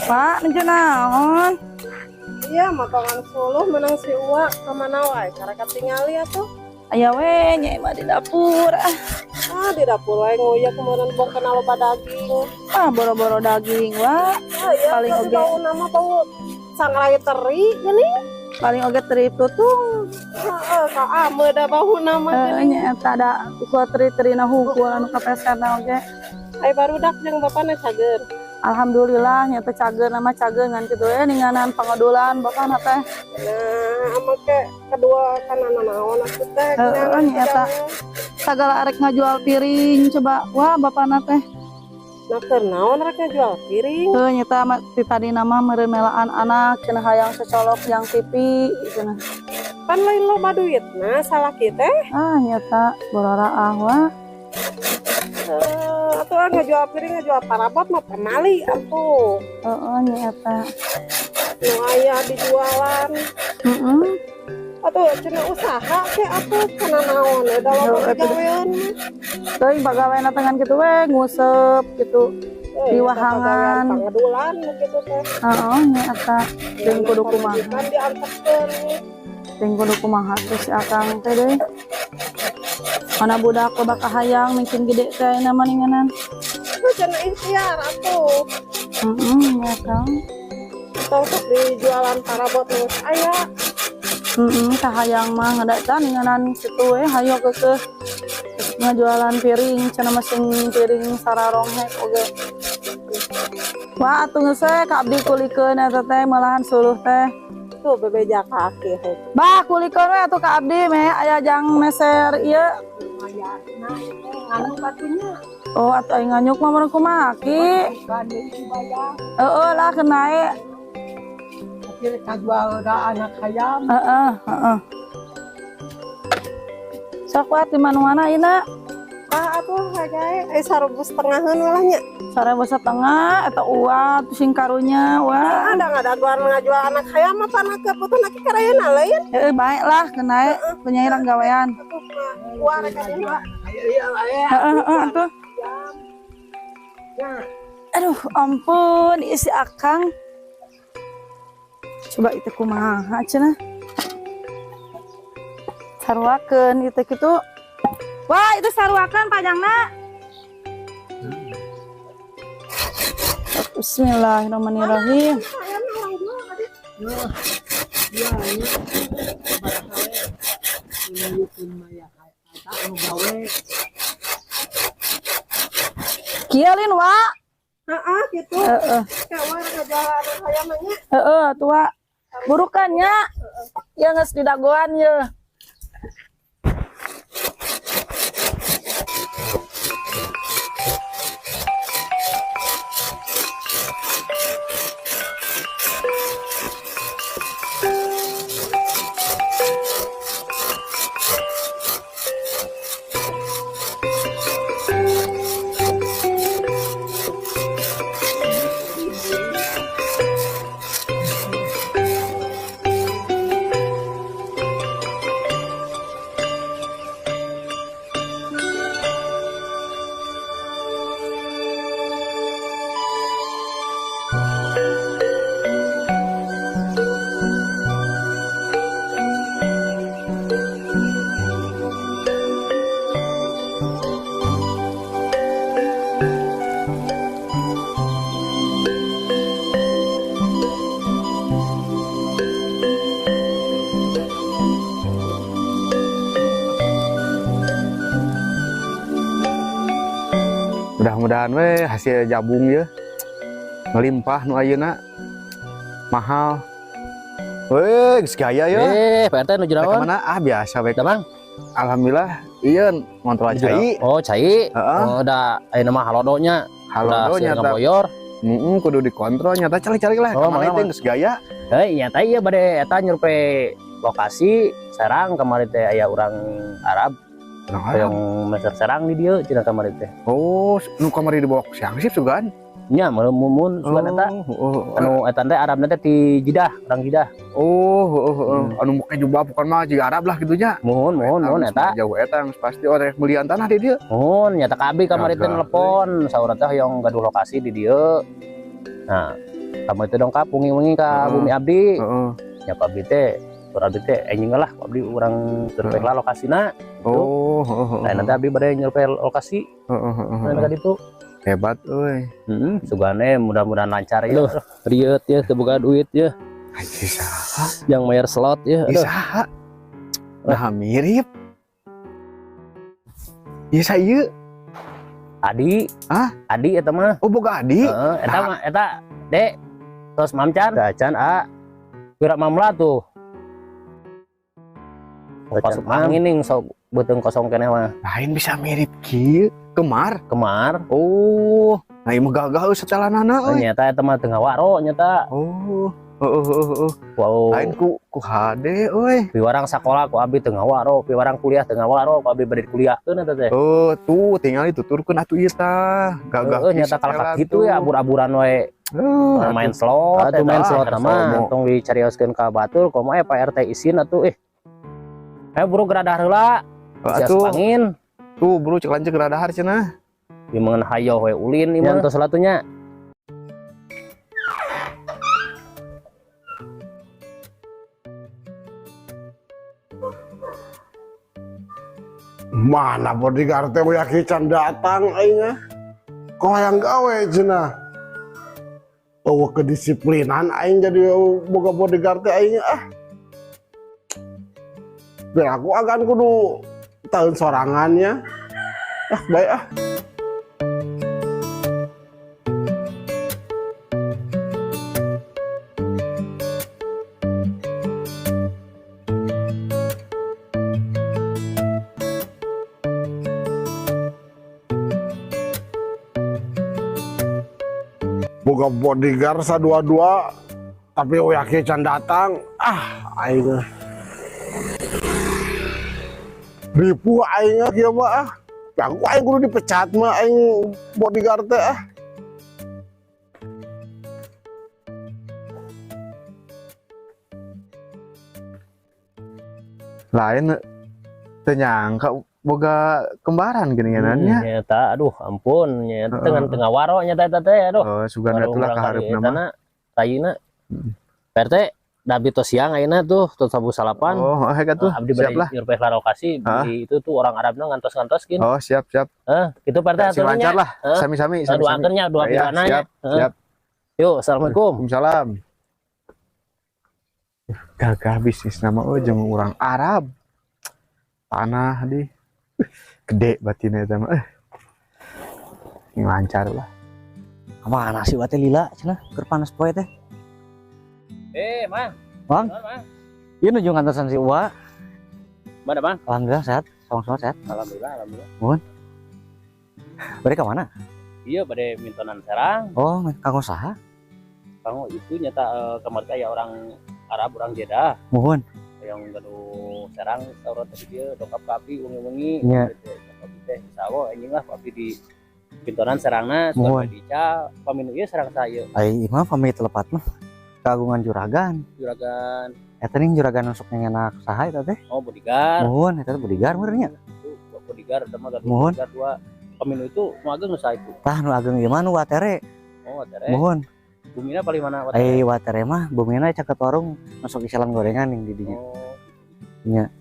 Pak, nuju naon? Iya, motongan suluh menang si Uwa kemana wae? Cara katingali atuh. Aya we nya mah di dapur. Ah, Ah, di dapur wae nguya kemudian bong kena loba daging. Ah, boro-boro daging, Wak. Ah, iya, Paling tapi oge. Bau nama bau sangrai teri gini. Paling oge teri tutung. Heeh, ka ame da bau nama Heeh, gini. nya eta da ukur teri-terina hungkul anu kapeserna oge. Ai barudak jeung bapana cager. Alhamdulillah nya teh cager nama cager ngan kitu we ninganan pangodolan bapana teh. Nah, ama ke kedua kana naon atuh teh. Heeh, nya eta. Sagala arek ngajual piring coba wah bapana teh. Nah, keur naon rek ngajual piring? Heuh nya eta ti tadi nama meureun melaan anak cenah hayang secolok yang TV cenah. Pan lain loba duitna salaki teh. Ah nya eta bororaah wah. Atuh ah, ngajual piring ngajual parabot mah pamali atuh. Heeh nya eta. Nu aya dijualan. Heeh. Atuh cenah usaha ke atuh kana naon da loba Heeh, atuh. gawean. Teuing pagaweana teh ngan kitu we nguseup gitu. Eh, Di wahangan. Pangedulan gitu teh. Heeh nya eta. Teuing kudu kumaha. Kan diantepkeun. Teuing kudu kumaha teh si akang teh deui. Mana budak loba kahayang mungkin gede teh ayeuna mah ninganan. Tuh cenah ikhtiar atuh. Heeh nya Kang. Tong sok dijualan parabot nu aya. Heeh kahayang mah ngada tah ninganan situ we hayo keukeuh ngajualan piring cenah mesin piring sararonghek oge. Wah atuh geus we ka abdi kulikeun eta teh malahan suluh teh. Tuh bebeja kaki heuh. Bah kulikeun we atuh ka abdi meh aya jang meser ieu. Mayarna itu nganu batunya. Oh atuh aing nganyuk mah meureun kumaha ki. Bukan deui bayar. Heeh lah kenae. Tapi kajual da anak hayam. Heeh heeh. Sok wat di mana-mana ayeuna. Ah atuh hagae eh 1,5 ribu lah nya. 1,5 ribu eta uat sing karunya wah. Ada ngadaguan ngajual anak hayam mah panah ke butuh nak karayana lain. Heeh baik lah kenae penyairang gawean. Atuh mah uar ka dieu. Heeh heeh atuh. Aduh ampun isi akang. Coba itu kumaha cenah. Sarwakeun itu kitu. Wah, itu sarwakeun panjangna. Bismillahirrahmanirrahim. Hayam orang jual tadi. Kieu lin wa. Heeh gitu. Heeh. Ka uar ngajual anak hayam nya. Heeh, tua. Burukan nya. Ya geus didagoan ye. Mudah-mudahan we hasil jabung ya ngelimpah nu ayeuna mahal. Weh, geus gaya ya. Pak RT nuju Rek naon? Kemana? Ah, biasa we. Damang. Alhamdulillah, iya ngontrol cai. Oh, cai. Heeh. Oh, da ayeuna mah halodo nya. Halodo Udah nyata. ngaboyor. Heeh, kudu dikontrol nyata calik-calik lah. Oh, Kemana mangga, itu geus gaya? Heuh, nya teh ieu bade eta nyurpe lokasi Serang kamari teh aya urang Arab Urang Arab. yang meser Serang di dieu cenah kamari teh. Oh, nu kamari dibawa ku siang sip sugan. Nya mun sugan eta Oh, oh, anu eta teh Arab teh ti Jeddah, urang Jeddah. oh. Anu make jubah bukan mah jiga Arab lah gitu nya. Muhun muhun muhun eta. Jauh eta geus pasti orang belian tanah di dieu. Muhun nyata ka abdi kamari teh Gagah, nelpon saur teh hoyong gaduh lokasi di dieu. Nah, Kamu itu dongkap wengi-wengi ka Heeh. bumi abdi. Heeh. Nya ku abdi teh, kur abdi teh enjing lah ku abdi urang survei lah lokasina. Oh, heeh, heeh. Nah, nanti abdi bade nyurvei lokasi Heeh, heeh, nah heeh. ka ditu. Hebat euy. Heeh, sugane mudah-mudahan lancar ya. Aduh, rieut ya teu boga duit ya. Ai saha? Yang bayar slot ya. Ih, Aduh. saha? Nah, mirip. Ieu sa ieu. Adi. Hah? Adi eta mah. Oh, boga adi. Heeh, eta mah eta Dek. Terus mamcan, can a. Pira mamla tuh. Masuk angin nih sok beuteung kosong keneh mah. Lain bisa mirip kieu. Kemar. Kemar. Oh, nah ieu mah gagah euy setelanana euy. Nyata eta mah teu ngawaro nyata. Oh, heeh heeh heeh. Wow. Lain ku hade euy. Piwarang sakola ku abdi teu ngawaro, piwarang kuliah teu ngawaro, ku abdi bade dikuliahkeun eta teh. Oh, tuh tinggal dituturkeun atuh ieu tah. Gagah Heeh, nyata kalah kitu ya abur-aburan we. Heeh, Main slot, Atuh main slot mah tong dicarioskeun ka batur, komo aya Pak RT isin atuh eh. Ayo buru geura dahar heula. Sia Atuh, pangin. tuh buru cek lanceuk geura dahar cenah. Ieu mah hayo we ulin ieu mah. Tos atuh nya. Mana bodyguard teh uya can datang aing ah. Kok hayang gawe cenah. Eueuh kedisiplinan aing jadi boga bodyguard teh aing ah. Biar aku agan kudu tahun sorangannya. Ah, baik ah. Boga bodyguard sadua-dua tapi uya can datang. Ah, aing ah. Ripuh aing ah kieu mah ah. Aku aing kudu dipecat mah aing bodyguard teh ah. Lain teu nyangka boga kembaran geuningan nya. Nyata aduh ampun nyata dengan tengah waro nyata eta teh aduh. Oh, sugan atuh lah kaharepna mah. Rayina. Pak RT, da abdi tos siang ayeuna tuh tos sabu salapan. Oh, hek atuh. Abdi Siap bade lah. nyurvei lokasi di itu tuh orang Arabna ngantos-ngantos kin. Oh, siap, siap. Heh, gitu Pak RT Sing lancar lah. Sami-sami, sami-sami. Doakeun nya, doa Ya, pidana nya. siap, siap. Yuk, assalamualaikum. Waalaikumsalam. Gagah bisnis nama euy jeung urang Arab. Tanah di gede batinnya eta mah. Sing lancar lah. Mana sih wate lila cenah keur panas poe teh. Eh, Mang. Bang. Mang. Ieu nuju ngantosan si Uwa. Mana, Bang? Alhamdulillah sehat, sama-sama sehat. Alhamdulillah, alhamdulillah. Mohon. Bade ka mana? Iya, bade mintonan serang. Oh, kanggo saha? Kanggo itu nyata kamari aya orang Arab, orang Jeddah. Mohon. Yang gaduh serang saurang tadi dia dongkap ka abdi wengi-wengi. Nya. Dongkap abdi teh insyaallah anjing lah abdi di pintonan serangna Mohon. suka dica paminu ieu serang saya. Ai imah pamit telepat mah kagungan juragan. Juragan. Eta ning juragan sok ngenak saha eta teh? Oh, bodyguard. Mohon, eta teh bodyguard meureun nya. Itu bodyguard eta mah gaduh Mohon. bodyguard dua. Paminu itu nu ageng nu saha itu? Tah nu ageng ieu mah nu watere. Oh, watere. Mohon. Bumina paling mana watere? Ai watere mah bumina caket warung masuk isilan gorengan ning di dinya. Oh. Nya.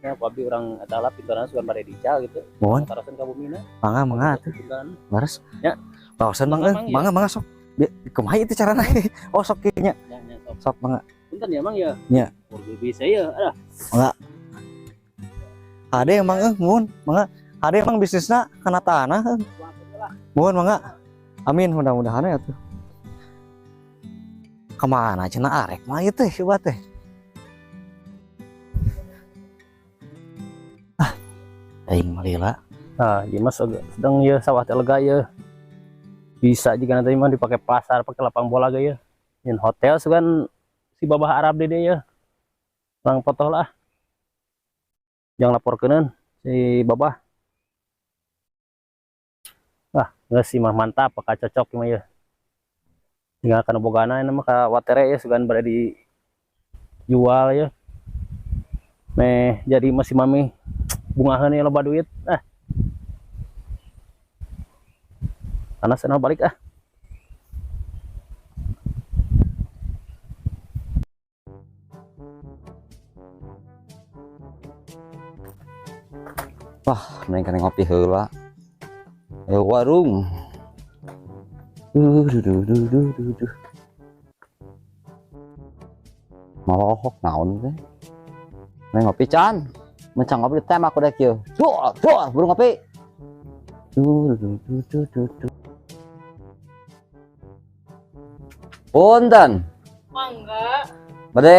Ya, ku abdi urang eta lah pintonan sugan bade dica gitu. Mohon. Tarosan ka bumina. Mangga mangga atuh. Pintonan. Bares. Ya. Bawasan Bang, Mangga, mangga mangga sok. Kumaha itu carana? Oh sok kieu nya. Ya, ya, sok. Sok mangga. Punten ya, Mang ya. Nya. Urang bisa ya. Alah. Mangga. Ade emang muhun mangga. Ade emang bisnisna kana tanah. Muhun mangga. Amin mudah-mudahan ya tuh. Kemana cenah arek mah ieu teh coba teh. Ah, aing mah lila. Nah, ieu mah sedang ya sawah teh lega ya. Bisa jika nanti mah dipakai pasar, pakai lapang bola ge ya. Nyin hotel sugan si babah Arab di dieu ya. Orang potoh lah. Jangan laporkeuneun si babah. Ah, geus sih mah mantap, bakal cocok mah ya. Tinggal kana bogana ini mah ka watere ya sugan bade dijual ya. Meh jadi masih mami bungaheun ya loba duit. Ah. Panas enak balik ah. Wah, mending kana ngopi heula. Ayo warung. Duh, duh, duh, duh, duh, duh, duh. Malohok naon teh. Mending ngopi can. Mencang ngopi ditembak udah kieu. Duh, duh, buru ngopi. Duh, duh, duh, duh, duh, duh. Punten. Mangga. Bade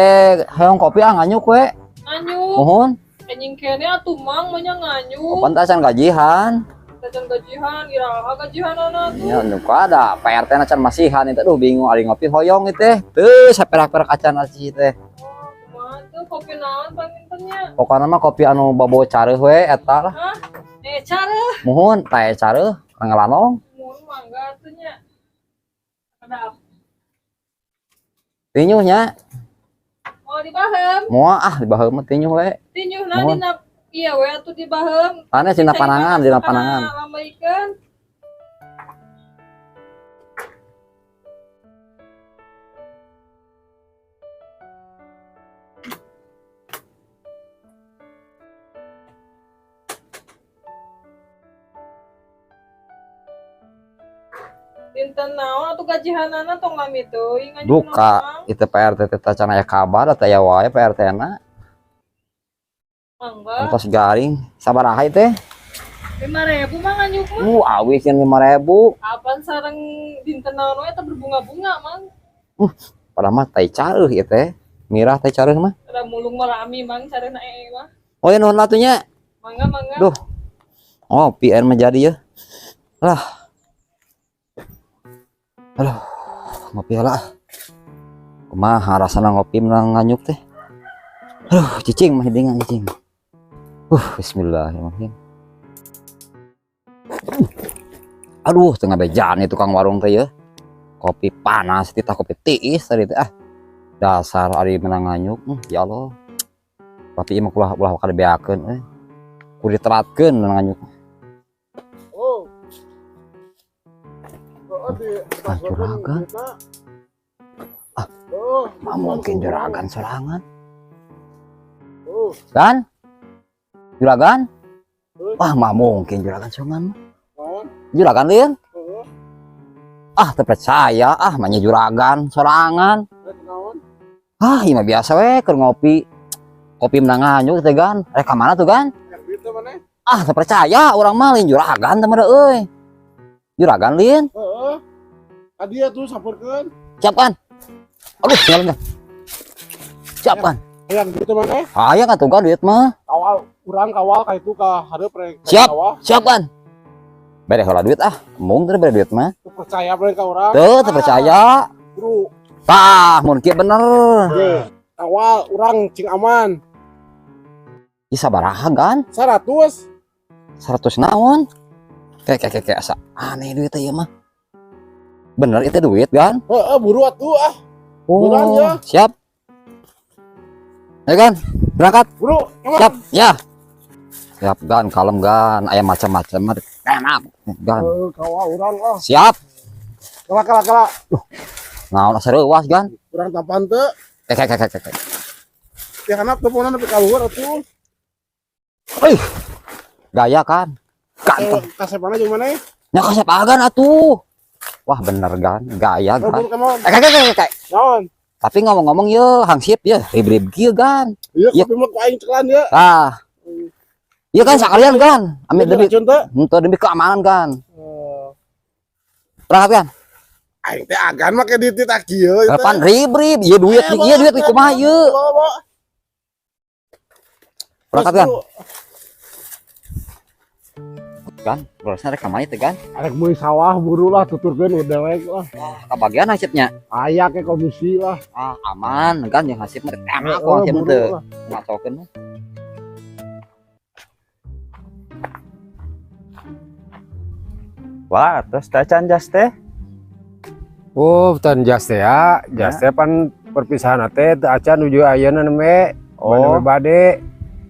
hayang kopi ah nganyuk we. Nganyuk. Mohon. Anjing kene atuh mang mah nya nganyuk. Kapan teh acan gajihan? Acan gajihan, iraha gajihanana atuh. Ya nu kada, Pak RT na can masihan itu aduh bingung ari ngopi hoyong ieu teh. Teu saperak-perak acan aci teh. Oh, kumaha tuh kopi naon pangintennya? Pokona mah kopi anu babo careuh we eta lah. Hah? Careuh. Muhun, teh careuh, ngelanong. Muhun mangga atuh nya. Ada apa? Tinyuh nya. Oh, dibaheum. Moal ah dibaheum mah tinyuh we. Tinyuh na Muhun. dina iya we atuh dibaheum. Tane dina panangan, dina panangan. Lambaikeun. Dinten naon atuh gajihanana tong lami teuing nganyuk Duka naon. itu Pak RT teh can aya kabar atau aya wae Pak RT na. Mangga. Entos garing sabaraha ieu teh? 5.000 mah nganyuk mah. Awis yang 5.000. Kapan sareng dinten naon we teh berbunga-bunga mang. Padahal mah tai careuh ieu teh. Mirah tai careuh mah. Ada mulung mah rami mang careuhna ee mah. Oh ya nuhun atuh nya. Mangga mangga. Duh. Oh, PR mah jadi ya. Lah. Aduh, ngopi lah. Kumaha rasana ngopi menang nganyuk teh. Aduh, cicing mah hidingan cicing. Bismillahirrahmanirrahim. Aduh, tengah bejaan itu tukang warung teh ya. Kopi panas, titah kopi tiis tadi teh. Ah, dasar ari menang nganyuk. Ya Allah. Tapi ieu mah ulah ulah kada beakeun euy. Kudu diteratkeun menang nganyuk. Oh. Oh, di Ah, juragan. Ah, Oh, mah mungkin juragan sorangan. Oh, Kan? Juragan? Wah, mah mungkin juragan sorangan mah. naon? Juragan lieur? Heeh. Ah, terpercaya ah mah juragan sorangan. Rek naon? Ah, ieu mah biasa we keur ngopi. Kopi menang nganyuk teh gan. Rek ka mana tuh gan? Yang duit teh maneh? Ah, terpercaya urang mah lain juragan teh mah euy. Juragan lin. Heeh. Tadi ya tuh sampeurkeun. Siap kan? Aduh, tinggal enggak. Siap kan? Yang duit teh maneh? Aya kan tuh kan duit mah. Kawal urang kawal ka itu ka hareup rek. Siap. Kawal. Siap kan? Bere heula duit ah. Embung teh bere duit mah. Teu percaya bere ka urang. Teu, teu percaya. Bro. Tah, mun kieu bener. Ye, kawal urang cing aman. Ih sabaraha kan? 100. 100 naon? Kayak kayak kayak asa aneh duit teh ieu mah. Bener itu duit kan? Heeh, buru atuh ah. Oh, Buruan ya. siap. Ya kan? Berangkat. Buru, come on. Siap, ya. Siap gan, kalem gan, aya macam-macam mah enak gan. Heeh, kawal urang ah. Siap. Kala kala kala. Naon asa reuas gan? Urang tampan teu. Kayak kayak kayak kayak. Ya kana teleponan nepi ka luhur atuh. Euy. Gaya kan. Ganteng. Kasepana jeung maneh? Nya kasep agan atuh. Wah bener gan, gaya gan. Buru, come on. Eh, kayak kayak kayak. Naon? Tapi ngomong-ngomong ye, hangsip ye, rib-rib kieu gan. Iya, Iya. kopi mah ku aing cekelan ye. Tah. Iya kan sekalian kan. Ambil Iya, demi racun teu. untuk demi keamanan kan. Eh, Berangkat kan? Aing teh agan make dititah kieu ieu teh. Kapan rib-rib, ieu duit, Eh, ieu duit bawa, kumaha ieu. Bawa, bawa. Berangkat Terus, kan? buru. Kan, berasna rek ka mana teh kan? Arek meuli sawah buru lah tuturkeun udah dewek lah. Kabagian nasibnya. Aya ke komisi lah. Ah, aman kan yang nasib mah enak kok Heeh, nasib mah buru teu lah. ngacokeun mah. Wah, terus tacan jas teh. Oh, tan jas teh ya. Jas teh pan perpisahan teh teu acan nuju ayeuna nembe. Oh. Nembe bade.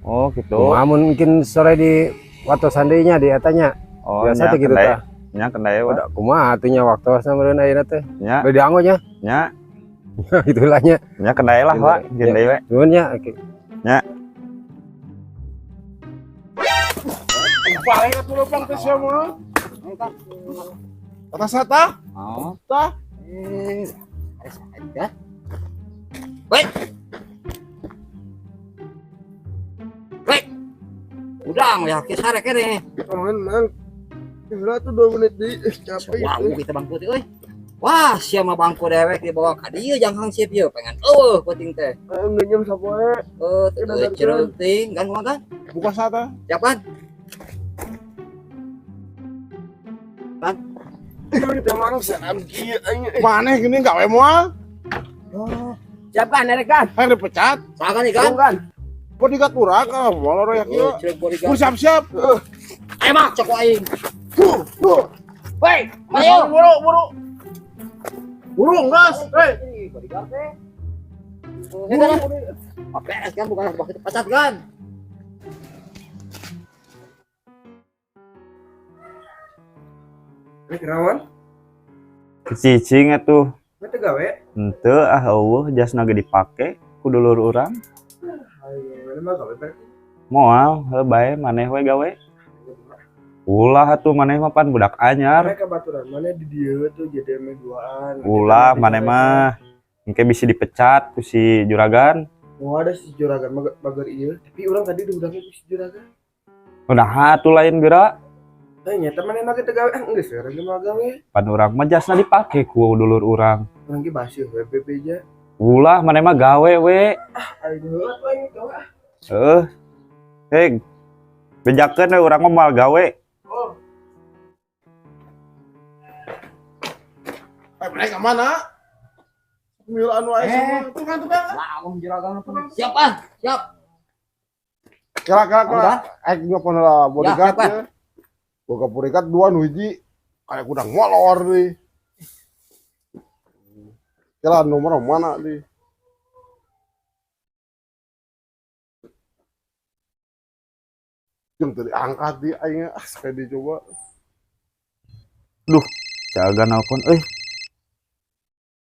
Oh, gitu. Kumaha mun mungkin sore di waktu sandainya di eta nya. Oh, Biasa nya teh gitu kendai. tah. Nya kendai wa. Udah kumaha atuh nya waktosna meureun ayeuna teh. Nya, Beuh dianggo nya. nya, Itulah nya. nya kendai lah, Wak. Ya. Kendai we. Nuhun nya. Oke. Nya. Balik atuh leumpang teh sia mah. Atas tah. Oh. Tah. Eh, ada saja. Woi. Woi. Udang ya, kisarek ini. Aman, man. Gila tuh 2 menit di capek. Wow, kita bangku teh euy. Wah, sia mah bangku dewek dibawa ka dieu janghang sip ieu pengen eueuh penting teh. Ngenyem sapoe. Eh, teu ting kan kumaha kan? Buka sata. Siap kan? Kan? Maneh gini gawe moal? Siap kan, erek kan? Hayang dipecat. Saha kan ikan? Kan. Bodyguard urang ah moal royak ieu. Bodyguard. Siap-siap. Ayo mak cok aing. Woi, ayo. Buru, buru. Buru gas. Hei. Bodyguard teh. Buru. Beres kan bukan waktu pecat kan? Kerawan? Cicing atuh. Mata gawe? Henteu ah eueuh jasna ge dipake ku dulur urang. Ayo, mana mah gawe berarti? Moal, heuh bae maneh we gawe. Ulah atuh maneh mah pan budak anyar. Mereka baturan maneh di dieu tuh jadi eme duaan. Ulah maneh mah engke bisa dipecat ku si juragan. Oh, ada si juragan mager ieu, tapi urang tadi diundangnya ku si juragan. Udah atuh lain geura. Nyata maneh mah teu gawe, geus urang ge mah gawe. Pan urang mah jasna dipake ku dulur urang. Urang ge baseuh we bebeja. Ulah maneh mah gawe we. Ah, aing heula tuh aing gawe ah. Heuh. Hei. Bejakeun we urang mah moal gawe. Oh. Mereka mana? Mil anu aya semua. Tukang tukang. Lawang juragan apa? Siap ah, siap. Kira kira kira. Aing nyopon lah bodyguard ya. Boga bodyguard dua nu hiji kayak kudang molor nih. Kira nomor mana nih? Jeung teu diangkat di aing ah sekali dicoba. Duh, jaga nelpon euy.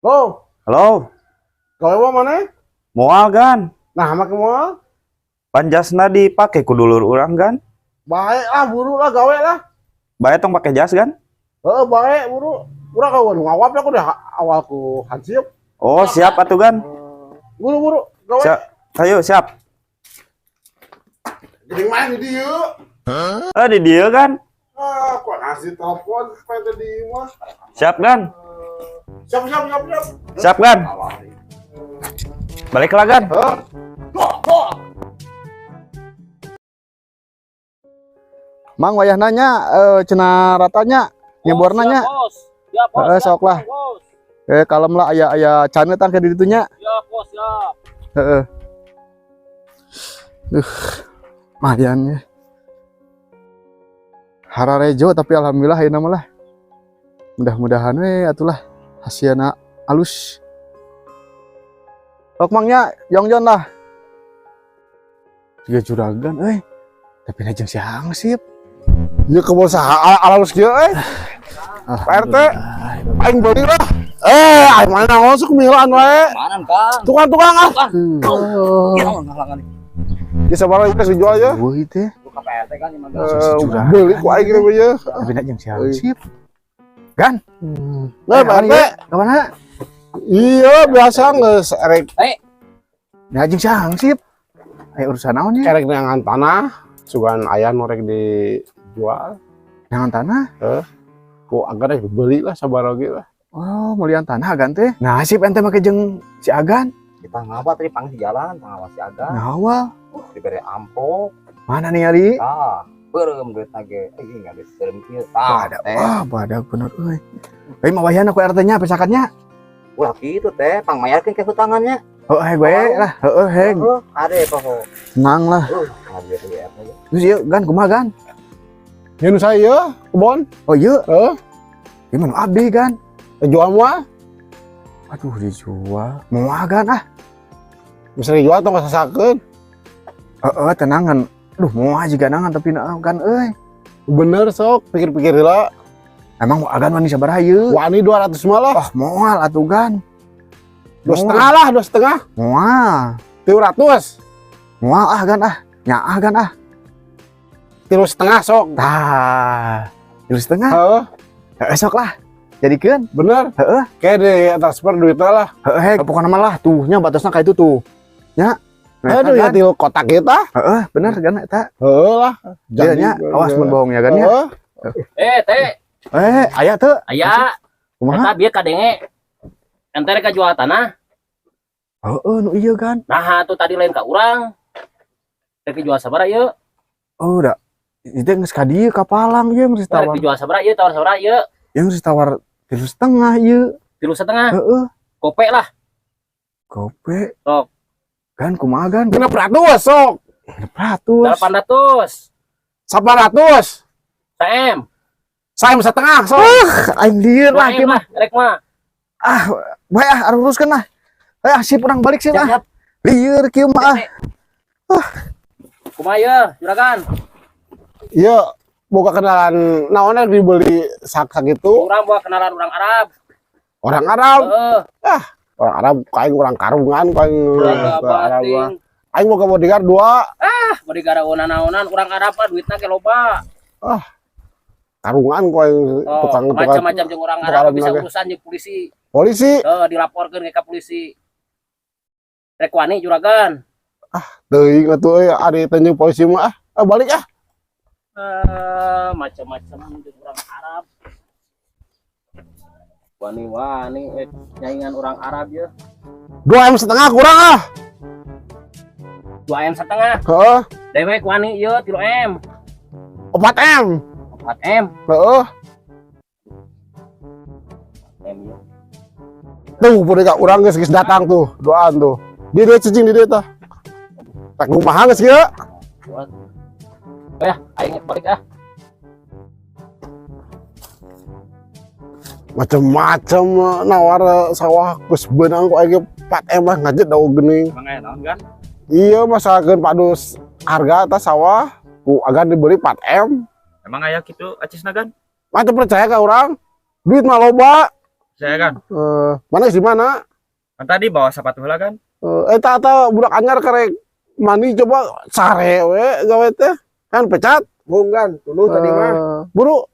Halo. Halo. Gawe mah maneh? Moal gan. Nah, make moal. Panjasna dipake ku dulur urang gan. Bae lah buru lah gawe lah. Bae tong pake jas gan? Heeh, bae buru. Urang kawan ngawap aku udah awal ku hansip. Oh, siap atuh gan. Buru buru gawe. Siap. Ayo siap. Jadi mana di dieu? Eh di dieu kan? Ah, kok ngasih telepon supaya di mah. Siap kan? Siap siap siap siap. Siap kan? Balik lah kan? Hah? Mang wayah nanya cenah ratanya nyebor nanya. Siap, bos. Sok lah. Kalem lah aya aya cane tang ke ditu nya. Siap, bos, siap. Heeh. Duh, lumayan ya. Hararejo tapi alhamdulillah ayeuna mah lah. Mudah-mudahan we atulah hasilna alus. Sok mangnya jongjon lah. Juga juragan euy. Tapi na jeung si Hangsip. Ieu kebon saha alus kieu euy. Pak RT, aing beuli lah. Aing mana naon sok milan wae. Mana Kang? Tukang-tukang ah. Oh. Geus sabaraha geus dijual ya? Eueuh teh. Buka Pak RT kan imah Beuli ku aing ge ieu. Tapi na jeung si Hangsip. Gan. Nah, Pak RT. Ka mana? Iya, biasa geus erek. Nah jeung si Hangsip. Aya urusan naon nya? Erek neangan tanah, sugan aya nu rek dijual. Neangan tanah? Heeh. Ku agan rek dibeli lah sabaraha ge lah. Oh, melian tanah agan teh. Nah, sip ente make jeung si Agan. Kita ngapa tadi pang di jalan, pangawas si Agan. Ngawal. Dibere amplop. Mana nih Ari? Tah, beureum duit ge. Enggak duit beureum kieu. Tah, teh. Wah, badak bener euy. Euy mah wayahna ku RT nya pesakatnya. Ulah kitu teh, pang mayarkeun ke hutangannya. Heeh, gue lah. Heeh, heg. Heeh, ade poho. Tenang lah. Ade ieu RT. Terus ieu gan kumaha gan? Nyeun saya ieu, kebon. Oh iya. Heeh. Ieu mah abdi gan. Jual moal? Aduh dijual. Moal gan ah. Bisa dijual tong sasakeun. Heeh, tenangan. Duh, moal jiga nangan tapi na gan euy. Bener sok, pikir-pikir heula. Emang agan wani sabaraha ieu? Wani 200 malah. Oh, moal atuh gan. 2,5 lah, 2,5. Moal. 300. Moal ah gan ah. Nyaah gan ah. 3,5 sok. Tah. 3,5. Heeh, Heeh, sok lah. Jadikeun. Bener. Heeh. Kayak di transfer duitnya lah. Heeh, hek. Pokoknya mah lah tuh nya batasna ka itu tuh. Nya. Nah, Aduh, ya kan? Tilu kotak kita. Heeh, bener kan eta. Heeh lah. Iya nya, awas mun bohong ya kan ya. Heeh. Eh, teh, Eh, aya teu? Aya. Kumaha? Eta bieu kadenge. Ente rek jual tanah. Heeh, nu ieu kan. Nah, tuh tadi lain ka urang. Rek jual sabaraha ieu? Oh, da. Itu geus ka dieu ka Palang ieu geus Rek tawar. dijual sabaraha ieu, tawar sabaraha ieu? Yang geus tawar 3,5 ieu. 3,5. Heeh. Gope lah. Gope. Sok. Gan, kumaha gan? 600 sok. 600. 800. 800. TM. 1,5 M sok. Aing lieur lah 2M kieu mah. lah, rek mah. Ah, bae ah, uruskeun lah. Eh, ah, sip, urang balik sih lah. Siap. Lieur kieu mah ah. Kumaha ieu, juragan? Iya, boga kenalan naon rek dibeli sak sakitu. Urang bawa kenalan orang Arab. Orang Arab. Heeh. Orang Arab kain orang karungan kain Orang Arab mah. bating. Aing boga bodyguard dua. Ah, bodyguard naonan orang Arab mah duitna ge loba. Karungan ku aing. Oh, tukang tukang macam-macam jeung orang tukang Arab Arab bisa naga. Urusan jeung polisi. Polisi. Heeh, dilaporkeun ke polisi. Rek wani, juragan? Teuing atuh euy, ari teh polisi mah ah. Ah, balik ah. Eh, macam-macam jeung orang Arab. Wani-wani eh, nyaingan orang Arab ya. 2,5 M kurang ah. 2,5 M. Heeh. Dewek wani ieu 3 M. 4 M. 4 M. Heeh. M ieu. Tuh bodyguard urang geus geus datang tuh, duaan tuh. Di dia cicing di dia tah. Tak kumaha geus kieu? Buat. Oh ya, aing balik ah. Macem-macem nawar sawah geus beunang ku aing 4 M lah ngajet daun geuning. Emang aya naon kan? Iya, masalahkeun padus harga atas sawah ku agan dibeli 4 M. Emang aya kitu acisna gan? Mah teu percaya ka urang? Duit mah loba. Saya kan. Eh, mana di mana? Kan tadi bawa sepatu heula kan? Eh, eta eta budak anyar karek mandi coba sare we gawe teh. Kan pecat. Bung gan, dulu tadi mah. Eh, buru.